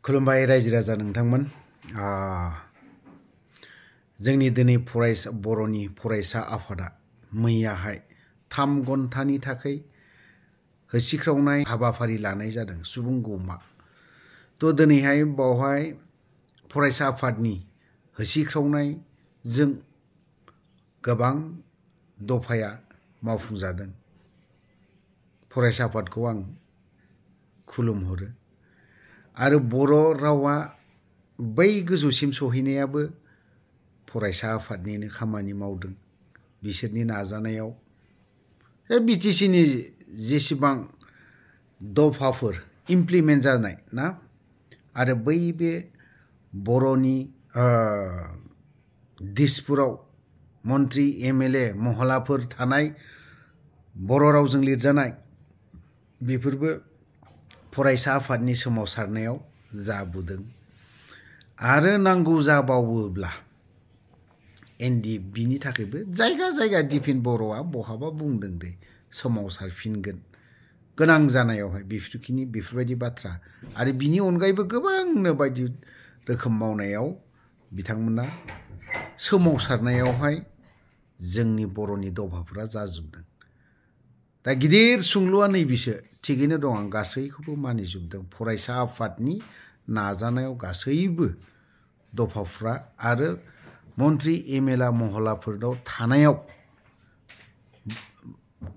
खुलुमबाय रायजो राजा नोंथांमोन जोंनि दिनै बर'नि फरायसा आफादा मैयाहाय 3 घन्टानि थाखाय होसिख्रावनाय हाबाफारि लानाय जादों सुबुं गौमा तो दिनैहाय बावहाय फरायसा आफादनि होसिख्रावनायजों गोबां दफाया मावफुंजादों। फरायसा आफादखौ आं खुलुमहरो आरो बर' रावा बै गोजौसिम सहैनायाबो फरायसा आफादनिनो खामानि मावदों। बिसोरनि नाजानायाव बिटिसिनि जेसेबां दफाफोर इमप्लिमेन्ट जानाय ना आरो बै बे बर'नि दिसपुराव मन्त्रि एमएलए महलाफोर थानाय बर' रावजों लिरजानाय बेफोरबो फरायसा आफादनि सोमावसारनायाव जाबोदों आरो नांगौ जाबावोब्ला बिनि थाखायबो जायगा जायगा दिफिन बर'आ बहाबा बुंदों दे सोमावसारफिनगोन गोनां जानायावहाय बेफोरबायदि बाथ्रा आरो बिनि अनगायैबो गोबांनो बायदि रोखोम मावनायाव बिथांमोना सोमावसारनायावहाय जोंनि बर'नि दफाफोरा जाजोबदों। दा गिदिर सुंलुआ नैबिसो थिगैनो दं, आं गासैखौबो मानिजोबदों। फरायसा आफादनि नाजानायाव गासैबो दफाफ्रा आरो मन्त्रि एमएलए महलाफोराव थानायाव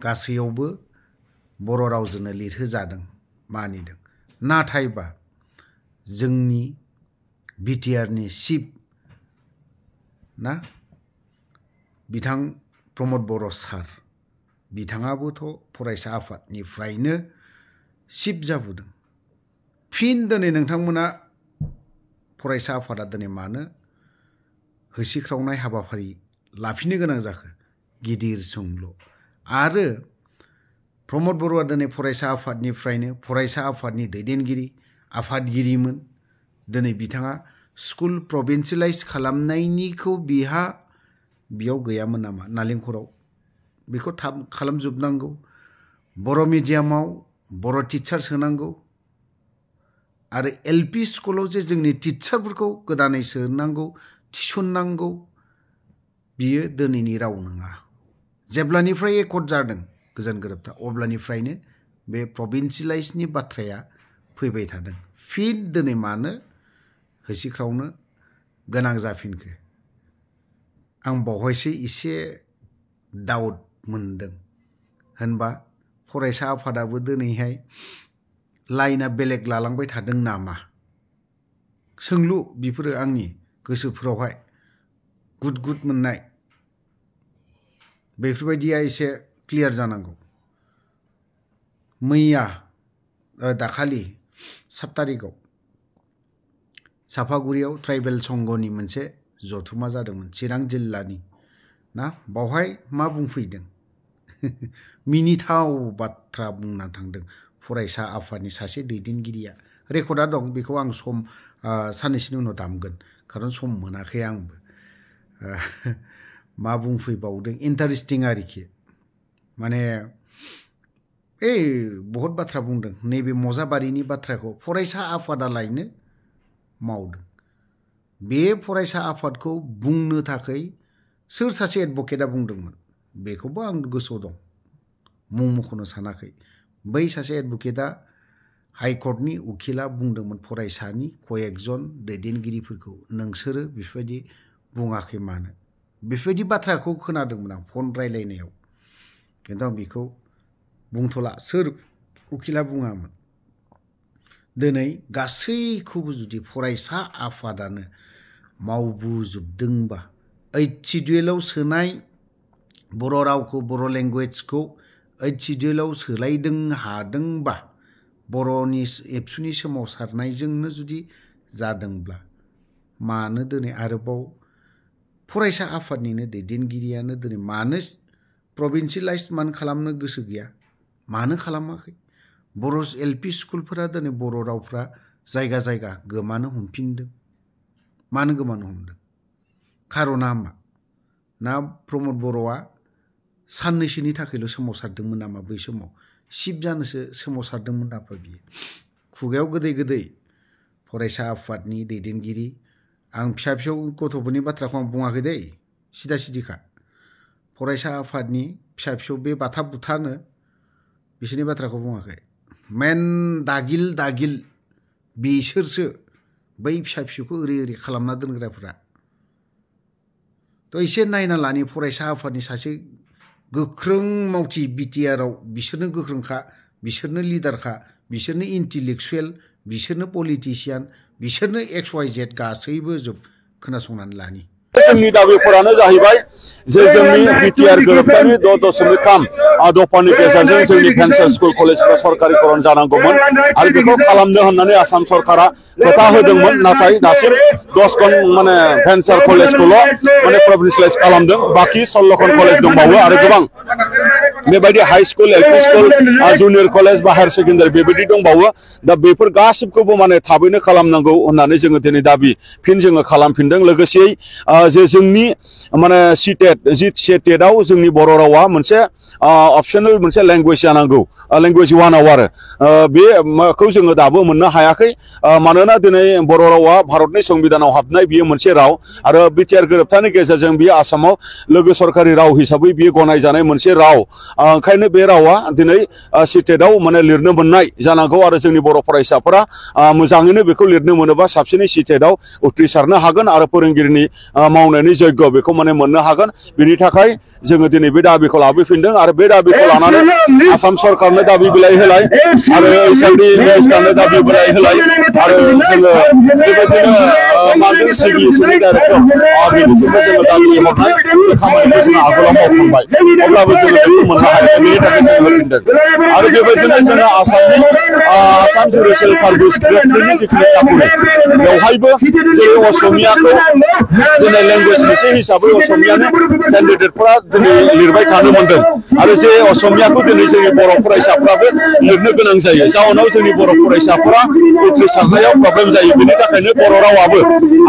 गासैयावबो बर' रावजोंनो लिरहोजादों, मानिदों। नाथायबा जोंनि बिटिआरनि चिफ ना बिथां प्रमद बर' सार बिथाङाबोथ' फरायसा आफादनिफ्रायनो चिफ जाबोदों। फिन दिनै नोंथांमोना फरायसा आफादा दिनै मानो होसिख्रावनाय हाबाफारि लाफिननो गोनां जाखो? गिदिर सोंलु। आरो प्रमद बर'आ दिनै फरायसा आफादनिफ्रायनो फरायसा आफादनि दैदेनगिरि आफादगिरिमोन। दिनै बिथाङा स्कुल प्रभिन्सियेलाइज खालामनायनिखौ बेयाव गैयामोन नामा? नालेंखराव बेखौ थाब खालामजोबनांगौ। बर' मिडियामाव बर' टिचार सोनांगौ आरो एलपि स्कुलाव जे जोंनि टिचारफोरखौ गोदानै सोनांगौ थिसननांगौ बियो दिनैनि राव नङा। जेब्लानिफ्राय एकर्ड जादों गोजोन गोरोबथा अब्लानिफ्रायनो बे प्रभिन्सियेलाइजनि बाथ्राया फैबाय थादों। फिन दिनै मानो होसिख्रावनो गोनां जाफिनखो? आं बावहायसो एसे डाउट मोनदों। होनबा फरायसा आफादाबो दिनैहाय लाइना बेलेग लालांबाय थादों नामा? सोंलु बेफोरो आंनि गोसोफोरावहाय गुद मोननाय बेफोरबायदिया एसे क्लियार जानांगौ। मैया दाखालि 7 तारिखआव साफागुरियाव ट्राइबेल संघनि मोनसे जथुमा जादोंमोन चिरां जिल्लानि ना। बावहाय मा बुंफैदों? मिनिथाव बाथ्रा बुंना थांदों फरायसा आफादनि सासे दैदेनगिरिया। रेकर्डआ दं, बेखौ आं साननैसोनि उनाव दामगोन, खारन सम मोनाखै आंबो। मा बुंफैबावदों इन्टारेस्टिं आरोखि, माने बहुत बाथ्रा बुंदों। नैबे मजाबारिनि बाथ्राखौ फरायसा आफादालायनो मावदों। बे फरायसा आफादखौ बुंनो थाखाय सोर सासे एडभकेटआ बुंदोंमोन बेखौबो आं गोसोआव दं, मुं मख'नो सानाखै। बै सासे एडभकेटआ हाइकर्टनि उखिला बुंदोंमोन फरायसानि कयेकजन दैदेनगिरिफोरखौ नोंसोरो बेफोरबायदि बुङाखै मानो? बेफोरबायदि बाथ्राखौ खोनादोंमोन आं फन रायलायनायाव, खिन्थु आं बेखौ बुंथ'ला सोर उखिला बुङामोन। दिनै गासैखौबो जुदि फरायसा आफादानो मावबोजोबदोंबा 8 सिडुलाव सोनाय बर' रावखौ बर' लेंगुवेजखौ 8 सिडुलाव सोलायदों हादोंबा बर'नि एबसुनि सोमावसारनायजोंनो जुदि जादोंब्ला मानो दिनै आरोबाव फरायसा आफादनिनो दैदेनगिरियानो दिनै मानो प्रभिन्सियेलाइज मानो खालामनो गोसो गैया? मानो खालामाखै? बर' एलपि स्कुलफोरा दिनै बर' रावफ्रा जायगा जायगा गोमानो हमफिनदों। मानो गोमानो हमदों? खारना मा? ना प्रमद बर'आ साननैसोनि थाखायल' सोमावसारदोंमोन नामा? बै समाव चिफ जानोसो सोमावसारदोंमोन नामा बियो? खुगायाव गोदै फरायसा आफादनि दैदेनगिरि आं फिसा फिसौ गथ'फोरनि बाथ्राखौ आं बुङाखै दै सिदा सिदिखा फरायसा आफादनि फिसा फिसौ बे बाथा बुथानो बिसोरनि बाथ्राखौ बुङाखै मेन दागिल बिसोरसो बै फिसा फिसौखौ ओरै खालामना दोनग्राफोरा थ' एसे नायना लानि फरायसा आफादनि सासे गोख्रों मावथि बिटिआरआव बिसोरनो गोख्रोंखा बिसोरनो लिडारखा बिसोरनो इन्टेलेक्चुवेल बिसोरनो पलिटिशियान बिसोरनो XYZ गासैबो जोब खोनासंनानै लानि जोंनि दाबिफोरानो जाहैबाय जे जोंनि बिटिआर गोरोबथानि 6.3 दफानि गेजेरजों जोंनि भेन्सार स्कुल कलेजफोरा सरकारिकरण जानांगौमोन आरो बेखौ खालामनो होननानै आसाम सरकारा खोथा होदोंमोन नाथाय दासिम 10 माने भेन्सार कलेजखौल' माने प्रभिन्सियेलाइज खालामदों बाखि 16 कलेज दंबावो आरो गोबां बेबायदि high school LP school junior college बा हायर सेकेन्डारि बेबायदि दंबावो दा बेफोर गासिबखौबो माने थाबैनो खालामनांगौ होननानै जोङो दिनै दाबि फिन जोङो खालामफिनदों लोगोसेयै जे जोंनि माने सिटेटआव जोंनि बर' रावा मोनसे अपसनेल मोनसे लेंगुवेज जानांगौ लेंगुवेज 1आव आरो बेखौ जोङो दाबो मोननो हायाखै मानोना दिनै बर' रावा भारतनि संबिधानाव हाबनाय बियो मोनसे राव आरो बिटिआर गोरोबथानि गेजेरजों बियो आसामाव लोगो सरकारि राव हिसाबै बियो गनायजानाय मोनसे राव ओंखायनो बे रावा दिनै सिटेटआव माने लिरनो मोननाय जानांगौ आरो जोंनि बर' फरायसाफोरा मोजाङैनो बेखौ लिरनो मोनोबा साबसिनै सिटेटआव उथ्रिसारनो हागोन आरो फोरोंगिरिनि मावनायनि जग्य बेखौ माने मोननो हागोन बिनि थाखाय जोङो दिनै बे दाबिखौ लाबोफिनदों आरो बे दाबिखौ लानानै आसाम सरकारनो दाबि बिलाइ होलाय आरो एसएलडि मिनिस्टारनो दाबि बिलाइ होलाय आरो जोङो बेबायदिनो मानदों सिबिएसइनि डाइरेक्टर बिनिसिमबो जोङो दाबि हरनाय बे खामानिखौ जोङो आगोलाव मावखांबाय अब्लाबो जोङो बेखौ मोननो हायाखै बेनि थाखाय जोङो होफिनदों आरो बेबायदिनो जोङो आसाम जुडिसियेल सार्भिस ग्रेड 3नि जिखिनि साकरि बेवहायबो जेरै असमियाखौ दिनै लेंगुवेज मोनसे हिसाबै असमियानो केन्डिडेटफोरा दिनै लिरबाय थानो मोनदों आरो जे असमियाखौ दिनै जोंनि बर' फरायसाफ्राबो लिरनो गोनां जायो जाउनाव जोंनि बर' फरायसाफोरा उथ्रिसारनायाव प्रब्लेम जायो बेनि थाखायनो बर' रावाबो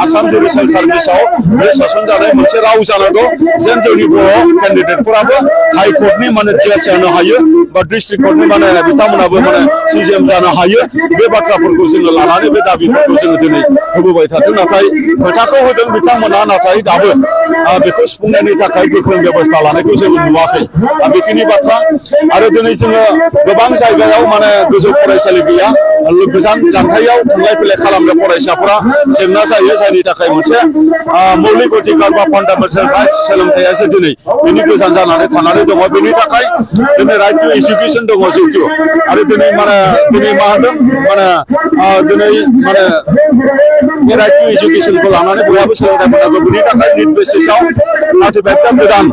आसाम जुडिसियेल सार्भिसाव बे सोसनजानाय मोनसे राव जानांगौ जेन जोंनि बर' केन्डिडेटफोराबो हाइकर्टनि माने जज जानो हायो बा डिस्ट्रिक्ट कर्टनि माने बिथांमोनाबो माने सिजेम जानो हायो बे बाथ्राफोरखौ जोङो लानानै बे दाबिफोरखौ जोङो दिनै होबोबाय थादों नाथाय खोथाखौ होदों बिथांमोना नाथाय दाबो बेखौ सुफुंनायनि थाखाय गोख्रों बेबस्था लानायखौ जोङो नुवाखै बेखिनि बाथ्रा आरो दिनै जोङो गोबां जायगायाव माने गोजौ फरायसालि गैया गोजान जानथायाव थांलाय फैलाय खालामनो फरायसाफोरा जेंना जायो जायनि थाखाय मोनसे मौलिक अधिकार बा फान्डामेन्टेल राइट्स सोलोंथायासो दिनै बिनि गोजान जानानै थानानै दङ बेनि थाखाय दिनै राइट टु एजुकेसन दङ जिहेतु आरो दिनै मा होनदों दिनै बे राइट टु एजुकेसनखौ लानानै बयहाबो सोलोंथाइ मोननांगौ बेनि थाखाय निट बेसिसआव 35टा गोदान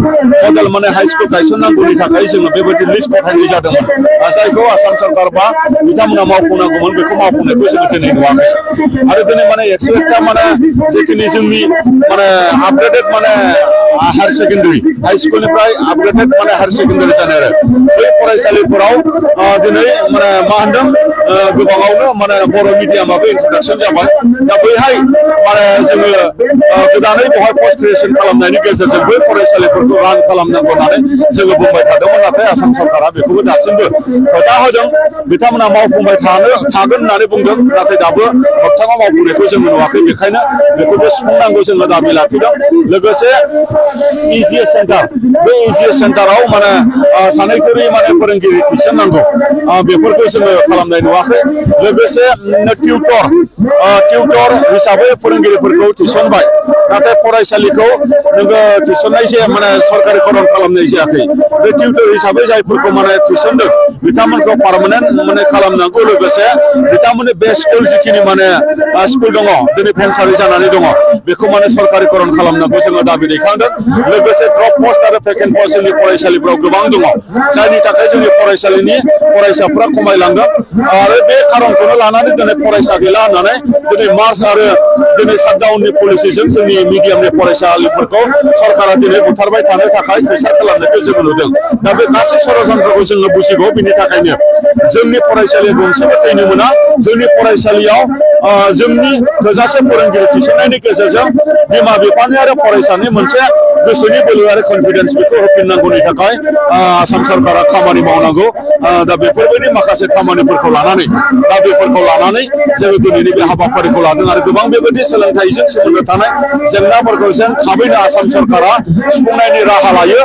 मडेल माने हाई स्कुल गायसननांगौनि थाखाय जोङो बेबायदि लिस्ट गथायनाय जादोंमोन जायखौ आसाम सरकार बा बिथांमोना मावफुंनांगौमोन बेखौ मावफुंनायखौ जोङो दिनै नुवाखै आरो दिनै माने 101टा माने जिखिनि जोंनि माने आपग्रेडेड माने हायर सेकेन्डारि हाई स्कुलनिफ्राय आपग्रेडेड माने हायर सेकेन्डारि जानाय आरो बे फरायसालिफोराव दिनै माने मा होनदों गोबाङावनो माने बर' मिडियामाबो इन्ट्रडाक्सन जाबाय दा बैहाय माने जोङो गोदानै बेवहाय पस्ट ग्रेजुएसन खालामनायनि गेजेरजों बै फरायसालिफोरखौ रान खालामनांगौ होननानै जोङो बुंबाय थादोंमोन नाथाय आसाम सरकारा बेखौबो दासिमबो खोथा होदों बिथांमोना मावफुंबाय थागोन होननानै बुंदों नाथाय दाबो मोगथाङाव मावफुंनायखौ जोङो नुवाखै बेखायनो बेखौबो सुफुंनांगौ जोङो दाबि लाखिदों लोगोसे इजिएस सेन्टार बे इजिएस सेन्टाराव माने सानैखरि माने फोरोंगिरि थिसननांगौ बेफोरखौ जोङो खालामनाय नुवाखै लोगोसे टिउटर हिसाबै फोरोंगिरिफोरखौ थिसनबाय नाथाय फरायसालिखौ नोङो थिसननाय माने सरकारिकरण खालामनाय जायाखै बे टिउटर हिसाबै जायफोरखौ माने थिसनदों बिथांमोनखौ पार्मानेन्ट माने खालामनांगौ लोगोसे बिथांमोननि बे स्कुल जिखिनि माने स्कुल दङ दिनै भेन्सारि जानानै दङ बेखौ माने सरकारिकरण खालामनांगौ जोङो दाबि दैखांदों लोगोसे ड्रप पस्ट आरो भेकेन्ट पस्ट जोंनि फरायसालिफोराव गोबां दङ जायनि थाखाय जोंनि फरायसालिनि फरायसाफोरा खमायलांदों आरो बे खारनखौनो लानानै दिनै फरायसा गैला होननानै दिनै मार्च आरो दिनै शाटडाउननि पलिसिजों जोंनि मिडियामनि फरायसालिफोरखौ सरकारा दिनै बुथारबाय थानो थाखाय खैसार खालामनायखौ जों नुदों दा बे गासै षड़यन्त्रखौ जोङो बुजिगौ बिनि थाखायनो जोंनि फरायसालिया गंसेबो थैनो मोना जोंनि फरायसालियाव जोंनि थोजासे फोरोंगिरि थिसननायनि गेजेरजों बिमा बिफानि आरो फरायसानि मोनसे गोसोनि बोलो आरो कनफिडेन्स बेखौ होफिननांगौनि थाखाय आसाम सरकारा खामानि मावनांगौ दा बेफोरबायदि माखासे खामानिफोरखौ लानानै जोङो दिनैनि बे हाबाफारिखौ लादों आरो गोबां बेबायदि सोलोंथाइजों सोमोन्दो थानाय जेंनाफोरखौ जों थाबैनो आसाम सरकारा सुफुंनायनि राहा लायो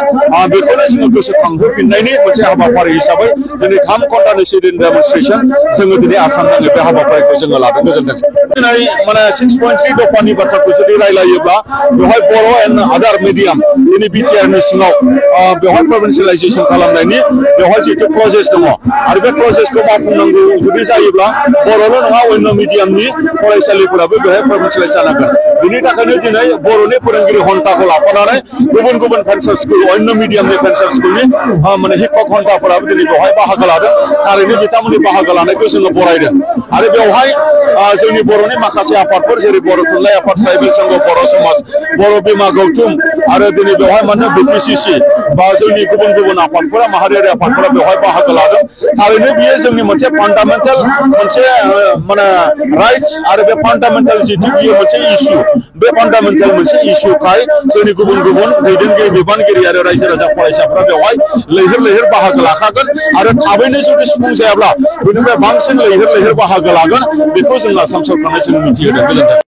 बेखौनो जोङो गोसोखांहोफिननायनि मोनसे हाबाफारि हिसाबै दिनै 3 घन्टानि सिरिन डेमनस्ट्रेसन जोङो दिनै आसाम नाङै बे हाबाफारिखौ जोङो लादों गोजोनथों दिनै माने 6.3 दफानि बाथ्राखौ जुदि रायलायोब्ला बेवहाय बर' एन्ड आदार मिडियाम दिनै बिटिआरनि सिङाव बेवहाय प्रभिन्सियेलाइजेसन खालामनायनि बेवहाय जितु प्रसेस दङ आरो बे प्रसेसखौ मावफुंनांगौ जुदि जायोब्ला बर'ल' नङा अन्य मिडियामनि फरायसालिफोराबो बेवहाय प्रभिन्सियेलाइज जानांगोन बिनि थाखायनो दिनै बर'नि फोरोंगिरि घन्टाखौ लाफानानै गुबुन गुबुन फेन्सार स्कुल अन्य मिडियामनि फेन्सार स्कुलनि माने शिक्षक घन्टाफोराबो दिनै बेवहाय बाहागो लादों थारैनो बिथांमोननि बाहागो लानायखौ जोङो बरायदों आरो बेवहाय जोंनि बर'नि माखासे आफादफोर जेरै बर' थुनलाइ आफाद ट्राइबेल संघ बर' समाज बर' बिमा गौथुम आरो दिनै बेवहाय माने बिपिसिसि बा जोंनि गुबुन गुबुन आफादफोरा माहारियारि आफादफोरा बेवहाय बाहागो लादों थारैनो बियो जोंनि मोनसे फान्डामेन्टेल मोनसे माने राइट्स आरो बे फान्डामेन्टेल जितु बियो मोनसे इस्यु बे फान्डामेन्टेल मोनसे इस्युखाय जोंनि गुबुन गुबुन दैदेनगिरि बिबानगिरि आरो रायजो राजा फरायसाफोरा बेवहाय लैहोर लैहोर बाहागो लाखागोन आरो थाबैनो जुदि सुफुं जायाब्ला बेनिफ्राय बांसिन लैहोर लैहोर बाहागो लागोन बेखौ जों आसाम सरकारनो जों मिथिहोदों गोजोनथों।